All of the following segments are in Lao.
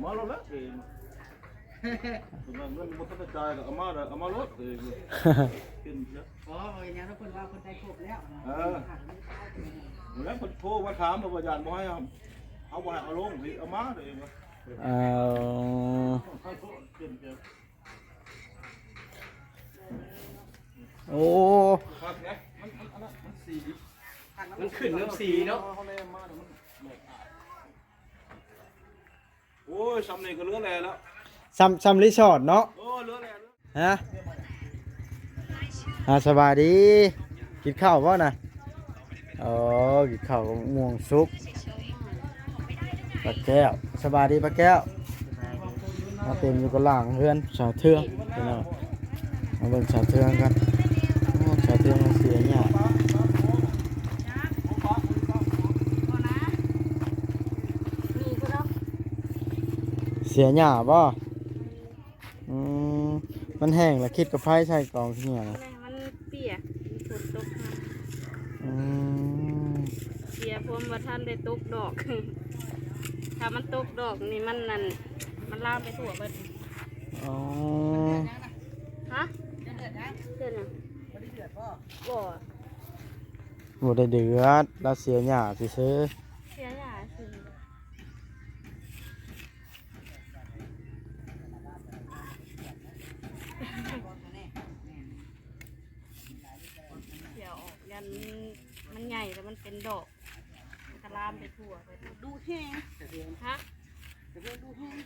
ມາໂລດແຫຼະເອງ ເງິນບໍ່ທັນໄດ້ຈ່າຍກໍເອົາມາເດີ ເອົາມາໂລດເອງ ກິນເສຍ ອໍ ເປັນຫຍັງເພິ່ນວ່າເພິ່ນໄດ້ຄົບແລ້ວ ເອີ ແລ້ວເພິ່ນໂທມາຖາມ ເພິ່ນວ່າຢ້ານບໍ່ໃຫ້ເອົາ ເຮົາບໍ່ໃຫ້ເອົາລົງ ເອົາມາເດີເອງ ເອີ ກິນເສຍ ໂອ້ ຄັກແທ້ ມັນ ມັນ ອັນນັ້ນ ມັນສີ ມັນຂຶ້ນນຳສີເນາະ ເຮົາແນມມາແລ້ວມັນ ໂອ້ຍ ຊ່ຳນີ້ກໍເຫຼືອແຫຼແລ້ວ ຊ່ຳ ຊ່ຳຣີສອດເນາະ ໂອ້ ເຫຼືອແຫຼ ຮະ ອ່າ ສະບາຍດີ ກິນເຂົ້າບໍ່ນະ? ໂອ້ ກິນເຂົ້າກັບໝ່ວງສຸກ ປ້າແກ້ວ ສະບາຍດີປ້າແກ້ວ ມາເຕັມຢູ່ກັບຫຼັງເຮືອນສາວເທືອງພີ່ນ້ອງ ມາເບິ່ງສາວເທືອງກັນ ໂອ້ ສາວເທືອງມາເສຍຫຍ້າ ເສຍຫຍ້າບໍ່? ອືມ ມັນແຫ້ງລະ ຄິດກັບໄຟໃສ່ກອງເຫື່ອນະ ມັນເປຍກ ຝົນຕົກມາ ອືມ ເສຍ ເພາະວ່າບໍ່ທັນໄດ້ຕົກດອກ ຖ້າມັນຕົກດອກນີ້ມັນນັ້ນ ມັນລາມໄປທົ່ວເບິດ ອໍ ຮະ ເດືອດຫຍັງ? ບໍ່ ບໍ່ໄດ້ເດືອດ ລາວເສຍຫຍ້າຊື່ໆ ເສຍຫຍ້າຊື່ ເສຍອອກ ຢ້ານມັນ ມັນໃຫຍ່ແລ້ວມັນເປັນດອກ ມັນກະລາມໄປທົ່ວໄປ ດຸແຮງ ຮະ ດຸແຮງ.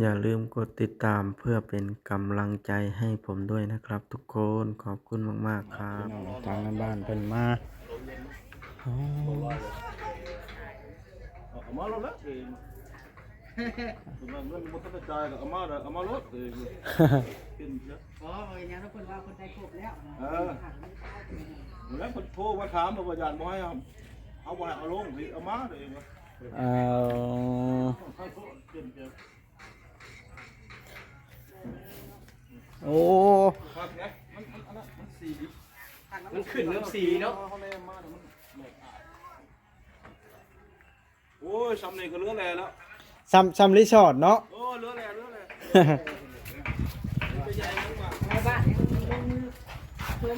ຢ່າລືມກົດຕິດຕາມເພື່ອເປັນກຳລັງໃຈໃຫ້ຜົມດ້ວຍນະຄັບທຸກຄົນ ຂອບຄຸນມາກໆຄັບ. ພີ່ນ້ອງທາງບ້ານເພິ່ນມາ ໂອ້ ເອົາມາໂລດແຫຼະເອງ ເງິນບໍ່ທັນໄດ້ຈ່າຍກໍເອົາມາເດີ ເອົາມາໂລດເອງ ກິນເສຍ ອໍ ເປັນຫຍັງເພິ່ນວ່າເພິ່ນໄດ້ຄົບແລ້ວ ເອີ ແລ້ວເພິ່ນໂທມາຖາມ ເພິ່ນວ່າຢ້ານບໍ່ໃຫ້ເອົາ ເຮົາບໍ່ໃຫ້ເອົາລົງ ເອົາມາເດີ ເອີ ກິນເສຍ ໂອ້ ມັນ ມັນ ອັນນັ້ນ ມັນສີ ມັນຂຶ້ນນຳສີເນາະ ເຮົາແນມມາແລ້ວມັນ ໂອ້ຍ ຊ່ຳນີ້ກໍເຫຼືອແຫຼແລ້ວ ຊ່ຳ ຊ່ຳຣີສອດເນາະ ໂອ້ ເຫຼືອແຫຼ ເຫຼືອແຫຼ ໃນບ້ານນີ້ມັນລົງມືເພິ່ນ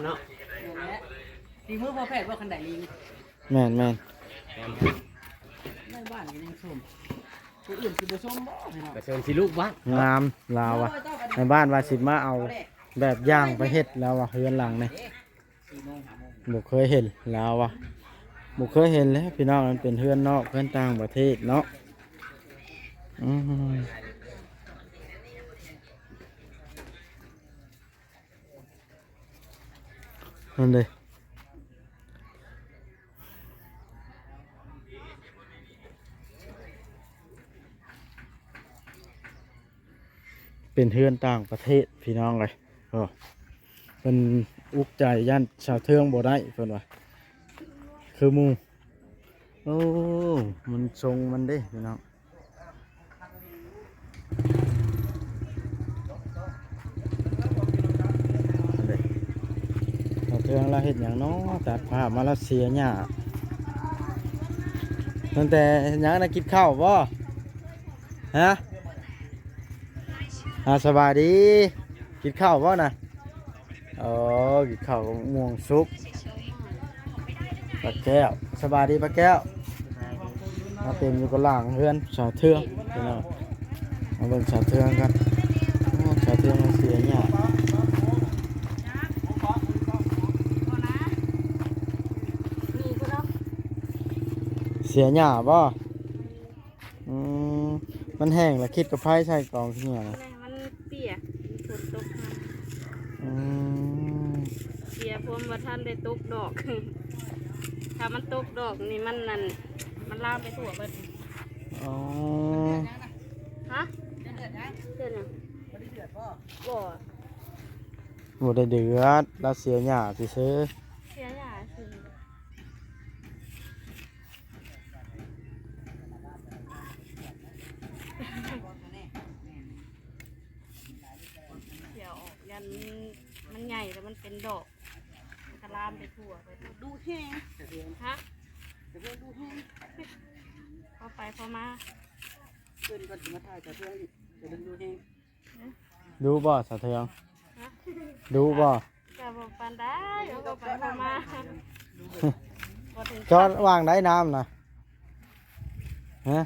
ເນາະ ແມ່ນແຫຼະ ຝີມືພໍ່ແພດບໍ່ ຄັນໄດ້ລີງ ແມ່ນໆ ໃນບ້ານກໍຍັງຊົມ ຜູ້ອື່ນຊິບໍ່ຊົມບໍ່ພີ່ນ້ອງ ກໍເຊີນຊິລູກບ້ານ ງາມລາວວ່າ ໃນບ້ານວ່າຊິມາເອົາແບບຢ່າງໄປເຮັດ ລາວວ່າເຮືອນຫຼັງນີ້ ບໍ່ເຄີຍເຫັນ ລາວວ່າ ບໍ່ເຄີຍເຫັນແຫຼະພີ່ນ້ອງ ມັນເປັນເຮືອນນອກ ເຮືອນຕ່າງປະເທດເນາະ ອືມ. ນັ້ນເດ້ ເປັນເຮືອນຕ່າງປະເທດພີ່ນ້ອງເອີຍ ເອີ ເພິ່ນອຸກໃຈຢ້ານສາວເທິງບໍ່ໄດ້ ເພິ່ນວ່າ ຄືໝູ່ ໂອ້ ມັນຊົງມັນເດ້ພີ່ນ້ອງ. ເທື່ອງລາວເຮັດຫຍັງເນາະ ຕັດພາບມາລາວເສຍຫຍ້າ ຕັ້ງແຕ່ເຮັດຫຍັງນະ ກິນເຂົ້າບໍ່? ຮະ ອ່າ ສະບາຍດີ ກິນເຂົ້າບໍ່ນະ? ອໍ ກິນເຂົ້າກັບໝ່ວງສຸກ ປ້າແກ້ວ ສະບາຍດີປ້າແກ້ວ ມາເຕັມຢູ່ກັບຫຼັງເຮືອນສາວເທືອງພີ່ນ້ອງ ມາເບິ່ງສາວເທືອງກັນ ໂອ້ ສາວເທືອງມາເສຍຫຍ້າ ເສຍຫຍ້າບໍ່? ອືມ ມັນແຫ້ງລະ ຄິດກັບໄຟໃສ່ກອງເຫື່ອນະ ມັນເປຍກ ຝົນຕົກມາ ອືມ ເສຍ ເພາະວ່າບໍ່ທັນໄດ້ຕົກດອກ ຖ້າມັນຕົກດອກນີ້ມັນນັ້ນ ມັນລາມໄປທົ່ວເບິດ ອໍ ຮະ ເດືອດຫຍັງ? ບໍ່ ບໍ່ໄດ້ເດືອດ ລາວເສຍຫຍ້າຊື່ໆ ເສຍຫຍ້າຊື່. ເສຍອອກ ຢ້ານມັນ ມັນໃຫຍ່ແລ້ວມັນເປັນດອກ ມັນກະລາມໄປທົ່ວໄປ ດຸແຮງ ຮະ ພໍໄປພໍມາ ເພິ່ນກໍຊິມາຖ່າຍສາວເທືອງອີກ ສາວເທືອງດຸແຮງ. ດຸບໍ່ສາວເທືອງ? ຮະ? ດຸບໍ່? ກໍບໍ່ປານໃດ ເອົາພໍໄປພໍມາ ບໍ່ເຖິງ ຈອດວາງໄດ້ນ້ຳນະ? ຮະ?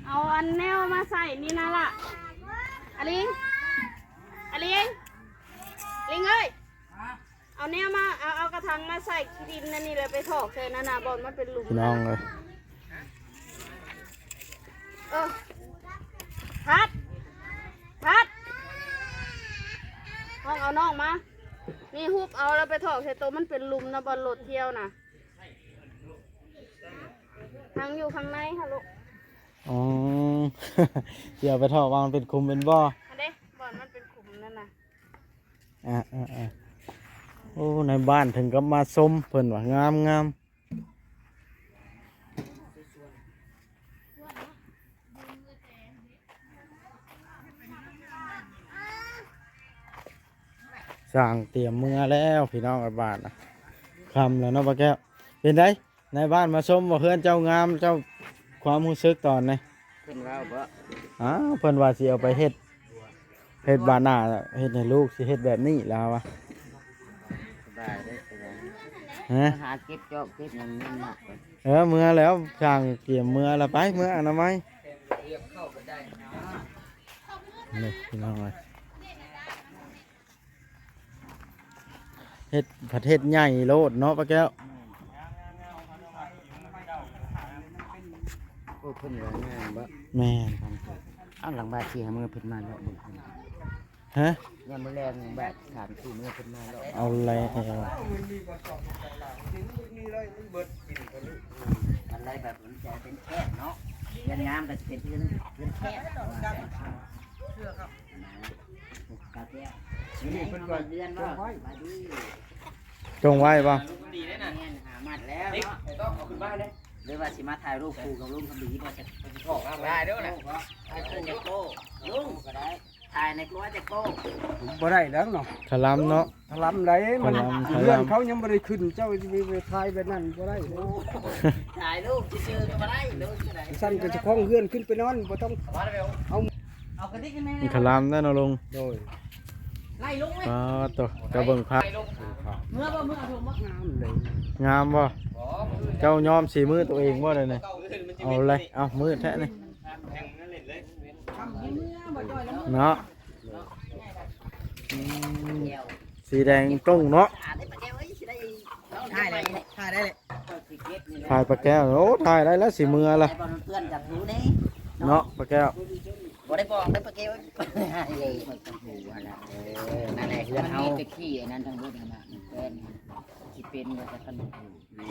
ເອົາອັນແນວມາໃສ່ນີ້ນະລະ ອາລິງ ອາລິງ ລິງເອີຍ ເອົາແນວມາ ເອົາ ເອົາກະຖັງມາໃສ່ຂີ້ດິນອັນນີ້ ແລ້ວໄປຖອກໃສ່ນັ້ນນະ ບ່ອນມັນເປັນຫຼຸມ ພີ່ນ້ອງເອີຍ. ເອີ ພັດ ພັດ ຫ້ອງເອົານ້ອງມາ ນີ້ ຮຸບເອົາແລ້ວໄປຖອກໃສ່ໂຕມັນເປັນຫຼຸມນະ ບ່ອນລົດທ່ຽວນະ ທັງຢູ່ຂ້າງໃນຫັ້ນລູກ. ອໍ ຊິເອົາໄປຖອກວ່າມັນເປັນຂຸມເປັນບໍ່ ຫັ້ນເດ້ ບ່ອນມັນເປັນຂຸມນັ້ນນະ. ອ່າໆໆ ໂອ້ ໃນບ້ານເຖິງກັບມາຊົມເພິ່ນວ່າງາມໆ. ຊ່າງຕຽມເມືອແລ້ວພີ່ນ້ອງເອີຍ ບາດນະ ຄ່ຳແລ້ວເນາະປ້າແກ້ວ. ເປັນໃດ ນາຍບ້ານມາຊົມວ່າເຮືອນເຈົ້າງາມ ເຈົ້າ ຄວາມຮູ້ສຶກຕອນນີ້? ເພິ່ນເວົ້າບໍ່? ອ້າວ ເພິ່ນວ່າຊິເອົາໄປເຮັດ ເຮັດບາດໜ້າ ເຮັດໃຫ້ລູກ ຊິເຮັດແບບນີ້ລາວວ່າ. ສະບາຍເດ້ ສະບາຍ. ຮະ? ຫາເກັບຈອກເກັບຫຍັງເງິນມາ. ເອີ ເມືອແລ້ວ ຊ່າງກຽມເມືອລະ ໄປ ເມືອອະນາໄມ. ນີ້ພີ່ນ້ອງເອີຍ ເຮັດ ພັດເຮັດໃຫຍ່ໂລດເນາະປ້າແກ້ວ. ໂອ້ ເພິ່ນວ່າງາມບໍ່? ແມ່ນ. ເອົາ ຫຼັງບາດສີ່ຫ້າມື້ເພິ່ນມາເລາະເບິ່ງ. ຮະ? ຍາມມື້ແລງບາດສາມສີ່ມື້ເພິ່ນມາເລາະ. ເອົາແລ້ວ ມັນໄດ້ແບບມັນຈະເປັນແຄບເນາະ ເຮືອນງາມກໍຊິເປັນເຮືອນ ເຮືອນແຄບ. ນີ້ເພິ່ນກໍ ເຮືອນບໍ່ ຈົງໄວ້ ສະບາຍດີ ຈົງໄວ້ບໍ່? ແມ່ນ ຫາມັດແລ້ວເນາະ ຫຼືວ່າຊິມາຖ່າຍຮູບຄູ່ກັບລຸງຄຳດີບໍ່? ຈະໄດ້ເດີນະ ຖ່າຍຄູ່ກັບລຸງກໍໄດ້ ຖ່າຍໃນຄົວຈັກໂປ້ ບໍ່ໄດ້ແລ້ວເນາະ ຄະລຳເນາະ ຄະລຳໃດ ມັນ ຄະລຳ ເຮືອນເຂົາຍັງບໍ່ໄດ້ຂຶ້ນ ເຈົ້າຊິໄປຖ່າຍແບບນັ້ນບໍ່ໄດ້ເດ້. ຖ່າຍຮູບຊື່ໆກໍບໍ່ໄດ້ ຫຼືຈັ່ງໃດ ຊັ້ນກໍເຈົ້າຂອງເຮືອນຂຶ້ນໄປນອນ ບໍ່ຕ້ອງເອົາ ເອົາກະຕິກແມ່ ມັນຄະລຳແລ້ວເນາະລຸງ. ໂດຍ ໄລ່ລົງເວີຍ ປາດໂຕ ເຈົ້າເບິ່ງພາບ ເມືອບໍ່ ເມືອເອົາຖົງບໍ່? ງາມເລີຍ ງາມບໍ່? ເຈົ້າຍອມສີມືຕົວເອງບໍ່ເດນີ້? ເອົາເລີຍ ເອົາ ມືແທ້ນີ້ ເນາະ ອືມ ສີແດງຕົງເນາະ ຖ່າຍໄດ້ ຖ່າຍໄດ້ເລີຍ ຖ່າຍປາແກ້ວ. ໂອ້ ຖ່າຍໄດ້ແລ້ວ ຊິເມືອລະ ເນາະ ປາແກ້ວ ບໍ່ໄດ້ບອກເດີປາແກ້ວ. ເອີ ນັ້ນແຫຼະ ເຮືອນເຮົາ ມັນມີແຕ່ຂີ້ອັນນັ້ນທັງເບິດຫັ້ນນະ ແປ້ນຊິເປັນບໍ່ຈັກຄັນ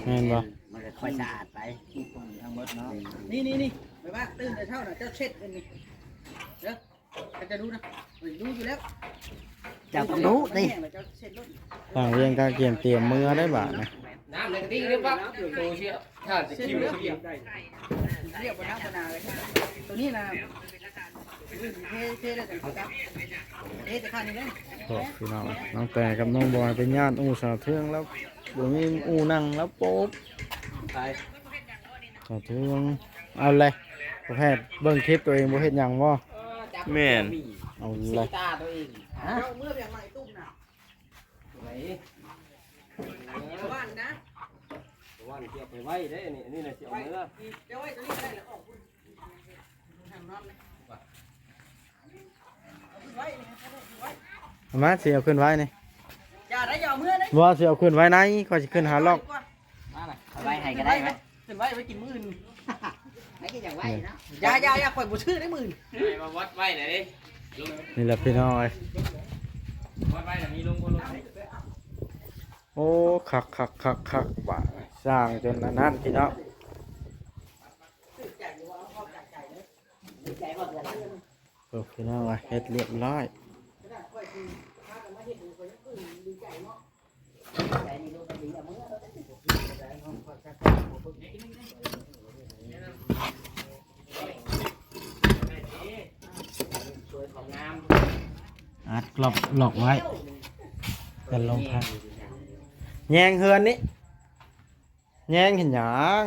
ແມ່ນບໍ່? ມັນກໍຄ່ອຍສະອາດໄປ ຂີ້ຝຸ່ນທັງໝົດເນາະ. ນີ້ໆໆ ໄປວ່າຕື່ນແຕ່ເຊົ້ານະ ເຈົ້າເຊັດອັນນີ້ເດີ ຄັນຈະດູນະ ເອີຍ ດູຢູ່ແລ້ວ ເຈົ້າຕ້ອງດູນີ້ ເຈົ້າເຊັດໂລດ. ທາງວຽງກາກຽມຕຽມເມືອໄດ້ບາດນະ ນ້ຳໃນກະຕິກເດີປັບ ໂຕເຊຍ ຖ້າຈະກິນ ລຽບບໍ່ໜັກບໍ່ໜາເລີຍ ໂຕນີ້ນະ ເທ ເທແລ້ວຈັ່ງເອົາກັບ ເທແຕ່ຂ້າງນີ້ເດີ. ໂອ້ ພີ່ນ້ອງ ນ້ອງແຕກັບນ້ອງບອຍໄປຍ່ານອູ່ສາວເທືອງແລ້ວ ບໍ່ມີອູ່ນັ່ງແລ້ວໂປບ ໄປ ສາວເທືອງ. ເອົາແຫຼະ ປະເພດເບິ່ງຄລິບຕົວເອງບໍ່ເຮັດຫຍັງບໍ່? ແມ່ນ ເອົາແຫຼະ ຕາຕົວເອງ ຮະ? ເຈົ້າເມືອພຽງໃໝ່ຕຸ້ມນະ ໄປ ເອີ ບ້ານນະ ບ້ານຊິເອົາໄປໄວ້ເດ້ ອັນນີ້ ອັນນີ້ນະຊິເອົາເມືອ ເຈົ້າໄວ້ຕົວນີ້ກໍໄດ້ລະ ອອກພຸ້ນ ເອົາມາ ຊິເອົາຂຶ້ນໄວ້ນີ້ ຢ່າໄດ້ ຢ່າເອົາເມືອໄດ້ ບໍ່ ຊິເອົາຂຶ້ນໄວ້ໃນ ຂ້ອຍຊິຂຶ້ນຫາລອກ ມາລະ ເອົາໄວ້ໃຫ້ກໍໄດ້ ໄວ້ ໄວ້ ຂຶ້ນໄວ້ໄວ້ກິນມື້ອື່ນ ໃຜກໍຢາກໄວ້ເນາະ ຢ່າ ຢ່າ ຢ່າ ຂ້ອຍບໍ່ຊື້ໄດ້ມື້ອື່ນ ໃຫ້ມາວັດໄວ້ແຫຼະເດ້ ນີ້ແຫຼະພີ່ນ້ອງເອີຍ ວັດໄວ້ແລ້ວມີລົງບໍ່ລົງ ໂອ້ ຄັກໆໆໆ ບາດສ້າງຈົນອັນນັ້ນພີ່ນ້ອງ ເອີ ພີ່ນ້ອງເອີຍ ເຮັດລຽບຮ້ອຍ. ລັອກ ລັອກໄວ້ ກັນລົມພັດ. ແຍງເຮືອນນີ້ ແຍງເຮັດຫຍັງ?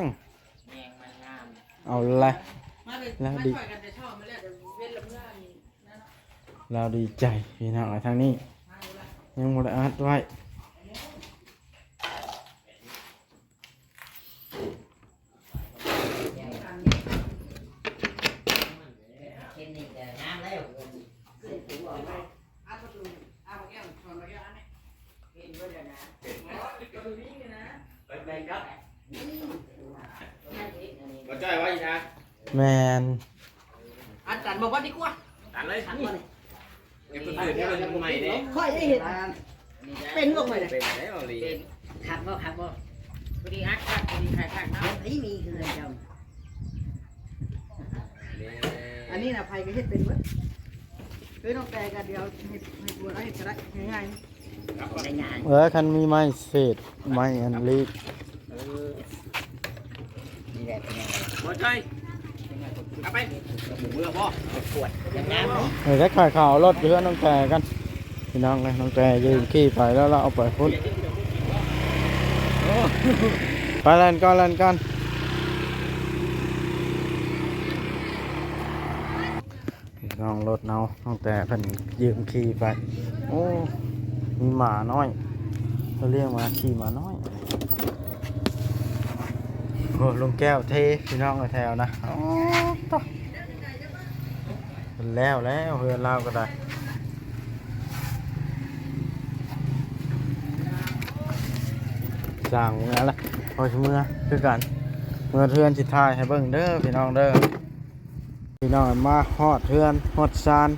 ແຍງມັນງາມ. ເອົາລະ ລາວດີ ລາວດີໃຈພີ່ນ້ອງ. ທາງນີ້ຍັງບໍ່ໄດ້ອັດໄວ້. ບໍ່ຈ່ອຍວ່າອີກນະ. ແມ່ນ. ອັດກັນບໍ່ ບໍ່ດີກວ່າ ຕັດເລີຍ. ເຮັດເພິ່ນເຮັດໃໝ່ເດ້. ຂ້ອຍໄດ້ເຮັດ ເປັນບໍ່ຂ້ອຍນະ? ເປັນໄດ້ເວົ້າຫຼີ. ເປັນ. ຄັກບໍ່? ຄັກບໍ່? ພໍດີອັດຄັກ ພໍດີຂາຍຄັກເນາະ. ເຮັດໃຜມີເຮືອນເຈົ້າ? ນີ້ ອັນນີ້ນະ ໃຜກໍເຮັດເປັນເບິດ. ຄືນ້ອງແຕກໍດຽວເຮັດໃຫ້ຜົວເຮົາເຮັດກໍໄດ້ ງ່າຍໆ. ໄດ້ຫຍັງ? ເອີ ຄັນມີໄມ້ເສດ ໄມ້ອັນລີກ ເອີ ນີ້ແຫຼະ ບໍ່ໃຈ ເອົາໄປ ເມືອບໍ່? ປວດ ຍັງງາມເນາະ. ເອີ ໄດ້ຂາຍເຂົ້າເອົາລົດຢູ່ເຮືອນນ້ອງແຕກັນ ພີ່ນ້ອງເອີຍ. ນ້ອງແຕຢືມຂີ່ໄປແລ້ວ ລາວເອົາໄປພຸ້ນ. ໄປ ແລ່ນກ່ອນ ແລ່ນກ່ອນ. ພີ່ນ້ອງ ລົດເຮົາ ນ້ອງແຕເພິ່ນຢືມຂີ່ໄປ. ໂອ້ ມີໝານ້ອຍ ເຂົາລ້ຽງໝາ ຂີ່ໝານ້ອຍ. ໂອ້ ລຸງແກ້ວເທ ພີ່ນ້ອງເອີຍ ແຖວນະ. ໂອ້ ຕະ ເພິ່ນແລ້ວແລ້ວ ເຮືອນລາວກໍໄດ້ ສ້າງເມືອລະ ພໍຊິເມືອຄືກັນ. ເມືອເຮືອນຊິຖ່າຍໃຫ້ເບິ່ງເດີ ພີ່ນ້ອງເດີ. ພີ່ນ້ອງ ມາຮອດເຮືອນຮອດຊານ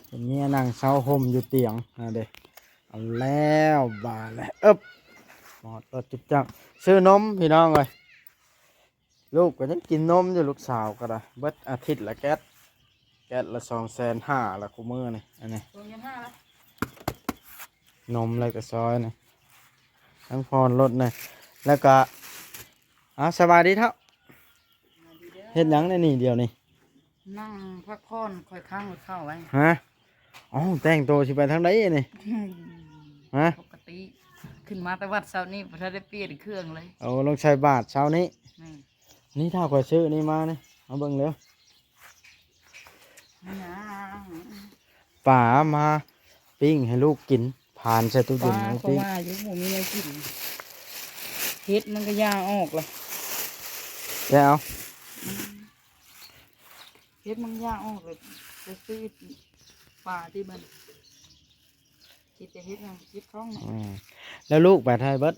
ເປັນເມຍນັ່ງເຊົາຮົ່ມຢູ່ຕຽງຫັ້ນເດ້. ເອົາແລ້ວບາດແລ້ວ ເອິບ ຮອດລົດຈຸກຈັກ ຊື້ນົມ ພີ່ນ້ອງເອີຍ. ລູກກໍຍັງກິນນົມຢູ່ ລູກສາວກໍໄດ້ ເບິດອາທິດລະແກັດ ແກັດລະສອງແສນຫ້າລະຄູ່ມື້ນີ້. ອັນນີ້ ສອງແສນຫ້າລະ ນົມແລ້ວກໍຊອຍນີ້ ທັງຜ່ອນລົດນີ້ ແລ້ວກໍ ອ້າວ ສະບາຍດີເຖົ້າ. ເຮັດຫຍັງໃນນີ້ດຽວນີ້? ນັ່ງພັກຜ່ອນ ຂ້ອຍຄ້າງເຂົ້າໄວ້. ຮະ? ເອົ້າ ແຕ່ງໂຕຊິໄປທາງໃດນີ້? ຮະ? ປົກກະຕິ ຂຶ້ນມາແຕ່ວັດເຊົ້ານີ້ ບໍ່ທັນໄດ້ປ່ຽນເຄື່ອງເລີຍ. ໂອ້ ລົງໃສ່ບາດເຊົ້ານີ້. ແມ່ນ. ນີ້ຖ້າຂ້ອຍຊື້ນີ້ມານີ້ ເອົາເບິ່ງເດີ. ຫຍັງ? ປາມາປີ້ງໃຫ້ລູກກິນ ຜ່ານໃສ່ຕູ້ເຢັນ ປາ ໃຫ້ ກໍ ປີ້ງ ວ່າຢູ່ ບໍ່ມີແນວກິນ ເຫັດມັນກໍຢ່າອອກລະ ແລ້ວ ອືມ ເຫັດມັນຢ່າອອກລະ ໄປຊື້ປາທີ່ມັນ ຊິໄປເຮັດຫຍັງ ເຮັດຂອງເນາະ. ອືມ ແລ້ວລູກໄປໃສເບິດ?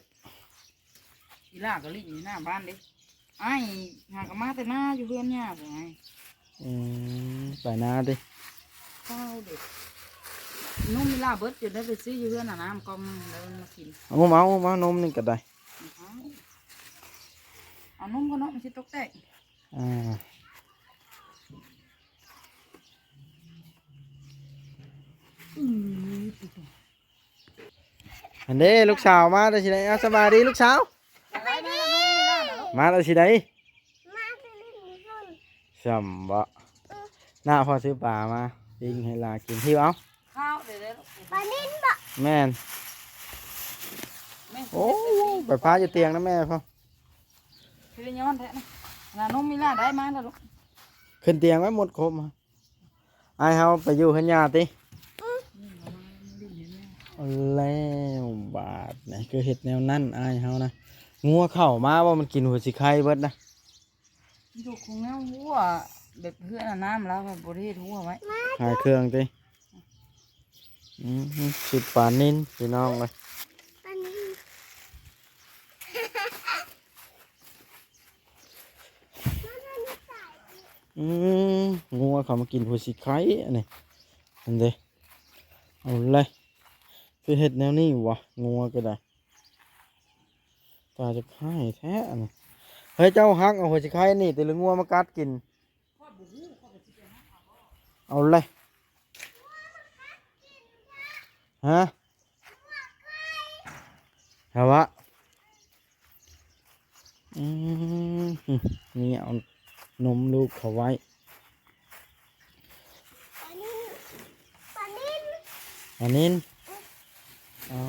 ອີຫຼ້າກໍຫຼິ້ນຢູ່ໜ້າບ້ານເດ້. ອ້າຍຫາກໍມາແຕ່ນາຢູ່ເຮືອນຍ່າພຸ້ນໄງ. ອືມ ໄປນາຕິ? ເຂົ້າເດ້. ນົມອີຫຼ້າເບິດ ຈົນໄດ້ໄປຊື້ຢູ່ເຮືອນອານ້ຳກ່ອງໜຶ່ງ ແລ້ວມາກິນ. ເອົາ ເອົາ ເອົາ ນົມນີ້ກໍໄດ້. ເອົາ ເອົານົມກ່ອນເນາະ ມັນຊິຕົກແຕກ. ອ່າ ອືມ ອັນເດ້ ລູກສາວມາແຕ່ຊິໃດ? ເອົາ ສະບາຍດີລູກສາວ. ມາແຕ່ຊິໃດ? ມາແຕ່ຫຼິ້ນພຸ້ນ. ຊ່ຳບໍ? ເອີ ນ້າພໍ່ຊື້ປາມາປີ້ງໃຫ້ຫຼານກິນ. ຫິວເອົາ. ຂ້າວເດ້ ປານິນບໍ? ແມ່ນ. ແມ່ນ. ໂອ້ ໄປປາຢູ່ຕຽງນຳແມ່ພໍ່. ຄືໄດ້ຍ້ອນແທ້ນະ. ນ້ານົມມີຫຼ້າໄດ້ມາແລ້ວລູກ. ຂຶ້ນຕຽງໄວ້ໝົດຄົບ. ອ້າຍເຮົາໄປຢູ່ເຮືອນຍ່າຕິ? ເອົາແລ້ວບາດນີ້ ຄືເຮັດແນວນັ້ນອ້າຍເຮົານະ. ງົວເຂົ້າມາບໍ່ ມັນກິນຫົວສີໄຄເບິດນະ. ລູກຂອງແນວຫົວ ແບບເຮືອນອານ້ຳລາວບໍ່ໄດ້ເຮັດຫົວໄວ້. ຂາຍເຄື່ອງຕິ? ອືມ ຊິປານິນພີ່ນ້ອງເອີຍ. ປານິນ. ອືມ ງົວເຂົ້າມາກິນຫົວສີໄຄອັນນີ້. ຫັ້ນເດ້. ເອົາເລີຍ ຄືເຮັດແນວນີ້ວະ ງົວກໍໄດ້. ຕາຈະຮ້າຍແທ້ອັນນີ້. ເຮີ້ຍ ເຈົ້າຫັກເອົາຫົວສີໄຄນີ້ຕິ ຫຼືງົວມາກັດກິນ? ເອົາເລີຍ. ຮະ? ຮະວະ? ອືມ ນີ້ເອົານົມລູກເຂົາໄວ້. ປານິນ ປານິນ. ອັນນີ້ ອໍ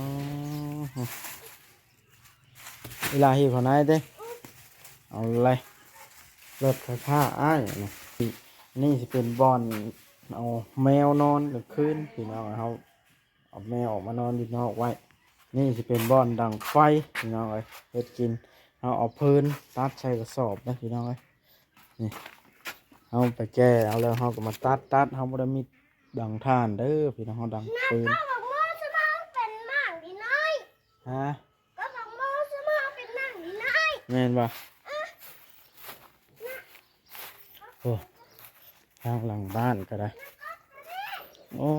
ອີຫຼາຫິວເຂົ້າໃນຕິ ເອົາເລີຍ ລົດໄຟຟ້າອ້າຍ ອັນນີ້ ອັນນີ້ຊິເປັນບ່ອນເອົາແມວນອນກາງຄືນ ພີ່ນ້ອງເອີຍ ເຮົາເອົາແມວອອກມານອນຢູ່ນອກໄວ້ ນີ້ຊິເປັນບ່ອນດັງໄຟ ພີ່ນ້ອງເອີຍ ເຮັດກິນ ເຮົາເອົາຟືນຕັດໃສ່ກະສອບເດີ ພີ່ນ້ອງເອີຍ ນີ້ ເຮົາໄປແກ່ເອົາແລ້ວ ເຮົາກໍມາຕັດ ຕັດ ເຮົາບໍ່ໄດ້ມີດັງຖ່ານເດີ ພີ່ນ້ອງ ເຮົາດັງຟືນ ນ້ຳກໍບັກໂມສະມາເປັນໝາກນີ້ນ້ອຍ ຮະ ກໍບັກໂມສະມາເປັນໝາກນີ້ນ້ອຍ ແມ່ນບໍ່? ໂອ້ ທາງຫຼັງບ້ານກໍໄດ້ ໂອ້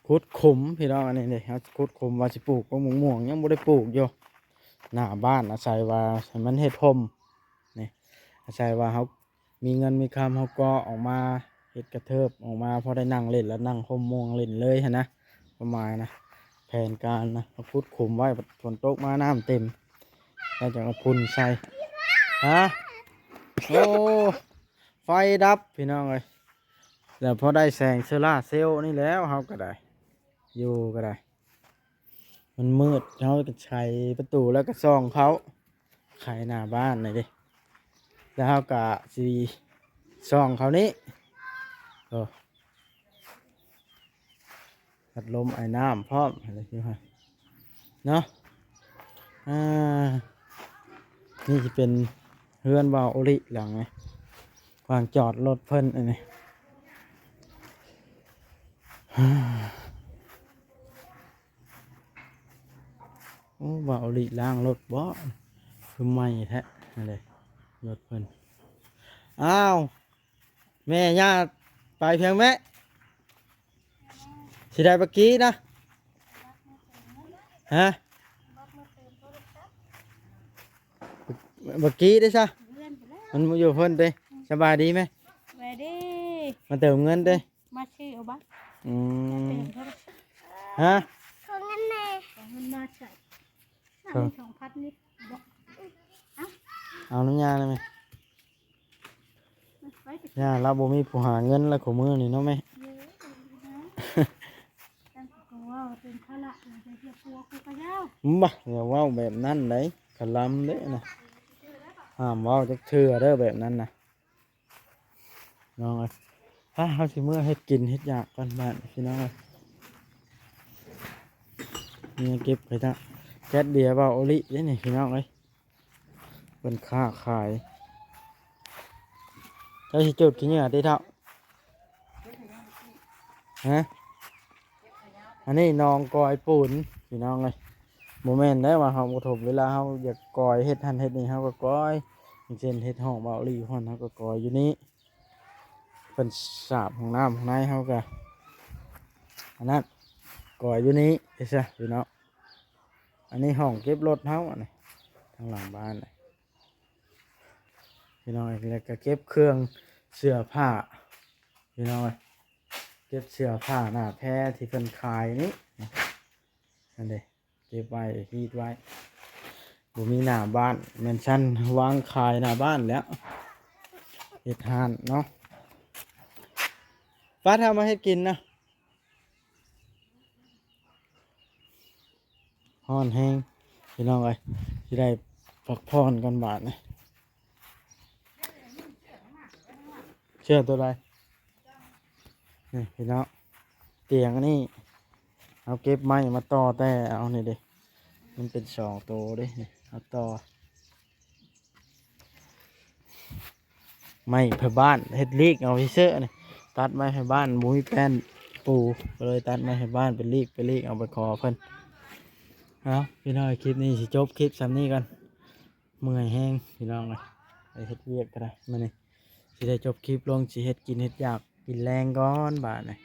ຂຸດຂຸມພີ່ນ້ອງ ອັນນີ້ເດ້ ເຮົາຂຸດຂຸມວ່າຊິປູກບັກມ່ວງ ຍັງບໍ່ໄດ້ປູກຢູ່ ໜ້າບ້ານ ອາໄສວ່າໃຫ້ມັນເຮັດຮົ່ມ ນີ້ ອາໄສວ່າເຮົາມີເງິນມີຄຳ ເຮົາກໍອອກມາເຮັດກະເທີບ ອອກມາພໍໄດ້ນັ່ງຫຼິ້ນ ແລ້ວນັ່ງຮົ່ມມ່ວງຫຼິ້ນເລີຍຫັ້ນນະ ຄວາມໝາຍນະ ແຜນການນະ ເຮົາຂຸດຂຸມໄວ້ ຝົນຕົກມານ້ຳເຕັມ ແລ້ວຈັ່ງເອົາຝຸ່ນໃສ່ ຮະ ໂອ້ ໄຟດັບ ພີ່ນ້ອງເອີຍ ແລ້ວພໍໄດ້ແສງໂຊລາເຊວນີ້ແລ້ວ ເຮົາກໍໄດ້ ຢູ່ກໍໄດ້ ມັນມືດ ເຮົາກໍໄຂປະຕູແລ້ວກໍສ່ອງເຂົ້າ ໄຂໜ້າບ້ານນີ້ເດ້ ແລ້ວເຮົາກໍຊິສ່ອງເຂົ້ານີ້ ໂອ້ ພັດລົມໄອນ້ຳພ້ອມ ເນາະ ອ່າ ນີ້ຊິເປັນເຮືອນບ່າວໂອລິຫຼັງນີ້ ວາງຈອດລົດເພິ່ນອັນນີ້ ໂອ້ ບ່າວໂອລິລ້າງລົດບໍ່ ຄືໃໝ່ແທ້ ນັ້ນເດ້ ລົດເພິ່ນ ອ້າວ ແມ່ຍ່າໄປພຽງແມ່ ຊິໄດ້ບັກກີ້ນະ ຮະ ບັກກີ້ເດ້ຊະ ມັນຢູ່ເພິ່ນເດ້ ສະບາຍດີແມ່ ສະບາຍດີ ມາເຕີມເງິນເດ້ ມາຊື້ເອົາບັດ ອືມ ຮະ ຂໍເງິນແດ່ ຂໍເງິນມາໃຊ້ ເອີ ມີສອງພັນນີ້ ເອົານຳຍ່າໄດ້ໄໝ? ຍ່າລາວບໍ່ມີຜູ້ຫາເງິນລະຄູ່ມື້ນີ້ເນາະແມ່ ເອີ ຈັ່ງກໍເວົ້າເປັນພາລະໃສ່ເສຍຜົວກູກໍຍາວ ບໍ່ ຢ່າເວົ້າແບບນັ້ນໄດ໋ ຄະລຳເດ້ນະ ຫ້າມເວົ້າຈັກເທື່ອເດີແບບນັ້ນນະ ນ້ອງເອີຍ ໄປ ເຮົາຊິເມືອເຮັດກິນເຮັດຢາກກ່ອນບາດນີ້ ພີ່ນ້ອງເອີຍ ເມືອເກັບໄປຕະ ແກັດເບຍບ່າວໂອລິເດ້ນີ້ ພີ່ນ້ອງເອີຍ ເພິ່ນຄ້າຂາຍ ເຈົ້າຊິຈູດຂີ້ເຫຍື້ອຕິເຖົ້າ? ຮະ ອັນນີ້ໜອງກອຍປູນ ພີ່ນ້ອງເອີຍ ບໍ່ແມ່ນໄດ໋ວ່າເຮົາບໍ່ຖົມ ເວລາເຮົາຢາກກອຍເຮັດຫັ້ນເຮັດນີ້ ເຮົາກໍກອຍ ຢ່າງເຊັ່ນເຮັດຫ້ອງເບົາຫຼີຫັ້ນ ເຮົາກໍກອຍຢູ່ນີ້ ເພິ່ນສາບຫ້ອງນ້ຳຂ້າງໃນ ເຮົາກໍອັນນັ້ນ ກອຍຢູ່ນີ້ ເຮັດຊະ ພີ່ນ້ອງ ອັນນີ້ຫ້ອງເກັບລົດເຮົາ ອັນນີ້ ທາງຫຼັງບ້ານ ພີ່ນ້ອງ ແລ້ວກໍເກັບເຄື່ອງເສື້ອຜ້າ ພີ່ນ້ອງເອີຍ ເກັບເສື້ອຜ້າໜ້າແພທີ່ເພິ່ນຂາຍນີ້ ນັ້ນເດ້ ເກັບໄວ້ ຮີດໄວ້ ບໍ່ມີໜ້າບ້ານ ແມ່ນຊັ້ນວາງຂາຍໜ້າບ້ານແລ້ວ ເຮັດຮ້ານເນາະ ປ້າ ຖ້າມາເຮັດກິນນະ. ຮ້ອນແຮງ ພີ່ນ້ອງເອີຍ ຊິໄດ້ພັກຜ່ອນກ່ອນບາດນີ້ ເຊື່ອໂຕໃດ ນີ້ພີ່ນ້ອງ ຕຽງອັນນີ້ ເຮົາເກັບໄມ້ມາຕໍ່ແຕ່ເອົານີ້ເດ້ ມັນເປັນສອງໂຕເດ້ ນີ້ ເຮົາຕໍ່ ໄມ້ໄທບ້ານ ເຮັດລີກເອົາຊື່ໆ ນີ້ ຕັດໄມ້ໄທບ້ານ ບໍ່ມີແປ້ນປູ ກໍເລີຍຕັດໄມ້ໄທບ້ານ ເປັນລີກ ເປັນລີກ ເອົາໄປຂໍເພິ່ນ ເອົາ ພີ່ນ້ອງ ຄລິບນີ້ຊິຈົບຄລິບສ່ຳນີ້ກ່ອນ ເມື່ອຍແຮງ ພີ່ນ້ອງເອີຍ ໄປເຮັດວຽກກໍໄດ້ ມື້ນີ້ຊິໄດ້ຈົບຄລິບລົງ ຊິເຮັດກິນເຮັດຢາກກິນແລງກ່ອນບາດນີ້